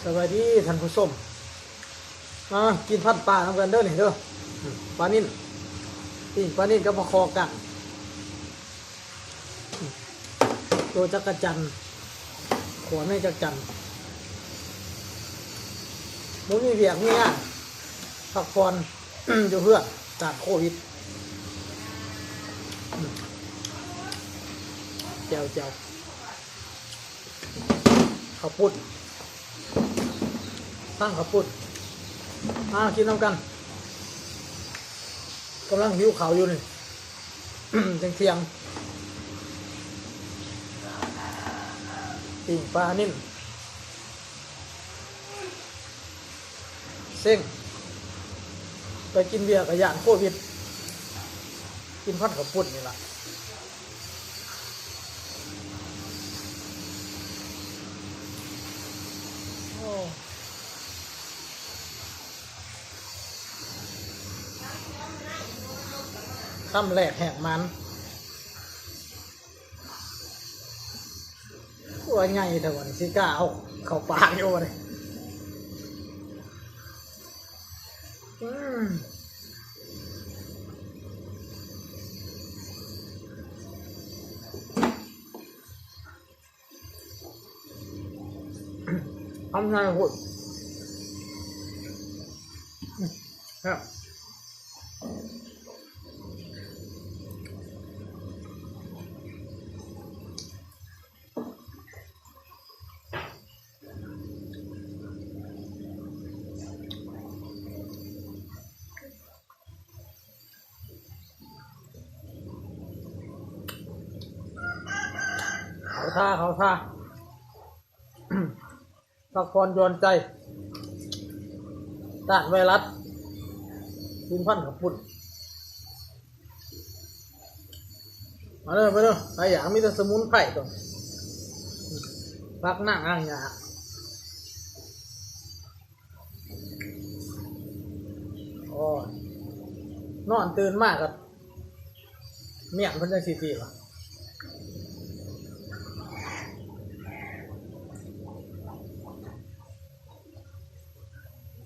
ສະບາຍດີທ່ານຜູ້ຊົມ ມາກິນພັດປານຳກັນເດີນີ້ເດີ. ປານິນ ປີ້ງປານິນກັບປາຄໍກັງ ໂຕຈັກກະຈັນ ຂົວແມງຈັກຈັນ. ບໍ່ມີວຽກມີງານ ພັກຜ່ອນຢູ່ເຮືອນ ຕ້ານໂຄວິດ. ແຈ່ວໆ ເຂົ້າປຸ້ນ ທັງເຂົ້າປຸ້ນ ມາກິນນຳກັນ. ກຳລັງຫິວເຂົ້າຢູ່ນີ້ ທ່ຽງໆ ປີ້ງປານິນ ເຊັງ ໄປກິນເບຍກະຢ້ານໂຄວິດ ກິນພັດເຂົ້າປຸ້ນນີ້ລະ. ໂອ້ ຄຳແລກແຫກໝານ. ຕົວໃຫຍ່ແທ້ວະນີ້ ຊິກ້າເອົາເຂົ້າປາກຢູ່ບໍ່ນີ້? ອືມ ຄຳໃຫຍ່ໂພດ ແຊບ. ເຂົ້າທ່າ ເຂົ້າທ່າ ພັກຜ່ອນຢ່ອນໃຈ ຕ້ານໄວຣັສ ສູນພັນເຂົ້າປຸ້ນ. ມາເດີ ມາເດີ ຫຼາຍຢ່າງ ມີແຕ່ສະໝຸນໄພຕົວນີ້ ຜັກນາງອາງຫຍ້າ. ໂອ້ຍ ນອນຕື່ນມາກະ ມ້ຽນເພິ່ນຈັ່ງຊີ້ຕິວະ.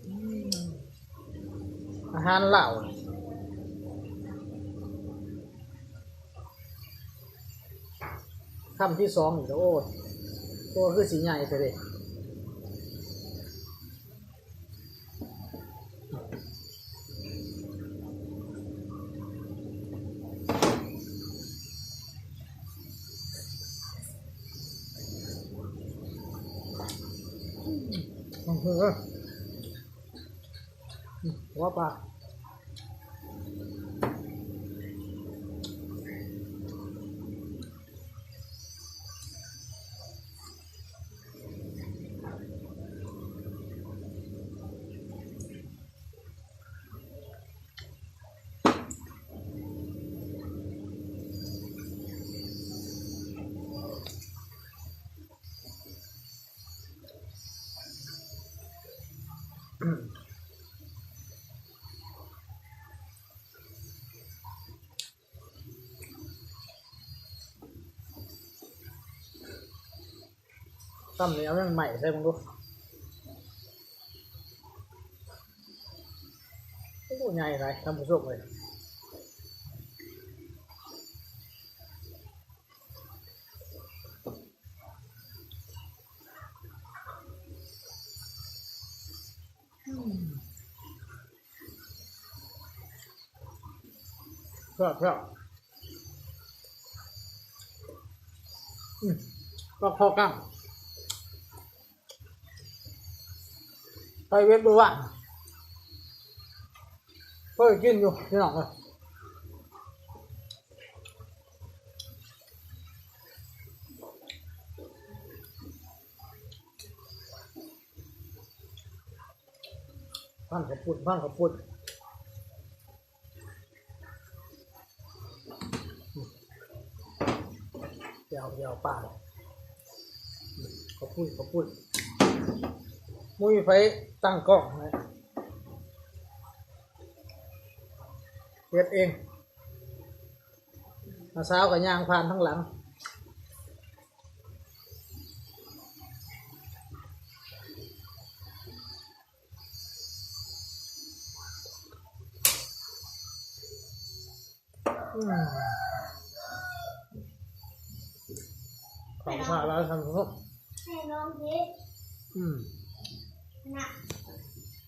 ອືມ ອາຫານລາວ ຄຳທີສອງອີກແລ້ວ. ໂອ້ຍ ໂຕຄືຊິໃຫຍ່ແທ້ເດ. ອືມ ຫົວປາ. ຊ້ຳນີ້ເອົາຫຍັງໃໝ່ໃສ່ເບິ່ງດູ. ໂອ້ ໃຫຍ່ຫຼາຍທ່ານຜູ້ຊົມເອີຍ. ແຊບໆ ອືມ ປາຄໍກັງ ໄປເວັດມື້ວານ ເຄີຍກິນຢູ່ພີ່ນ້ອງເອີຍ. ພັນເຂົ້າປຸ້ນ ພັນເຂົ້າປຸ້ນ ແຈ່ວ ແຈ່ວປາ ເຂົ້າປຸ້ນ ເຂົ້າປຸ້ນ ບໍ່ມີໃຜຕັ້ງກ້ອງໃຫ້ ເຮັດເອງ. ນ້າສາວກໍຍ່າງຜ່ານທາງຫຼັງ. ອືມ ຂອງຝາກລາວທາງໂນ້ນ ໃຫ້ລອງເດ້ ອືມ ນະ.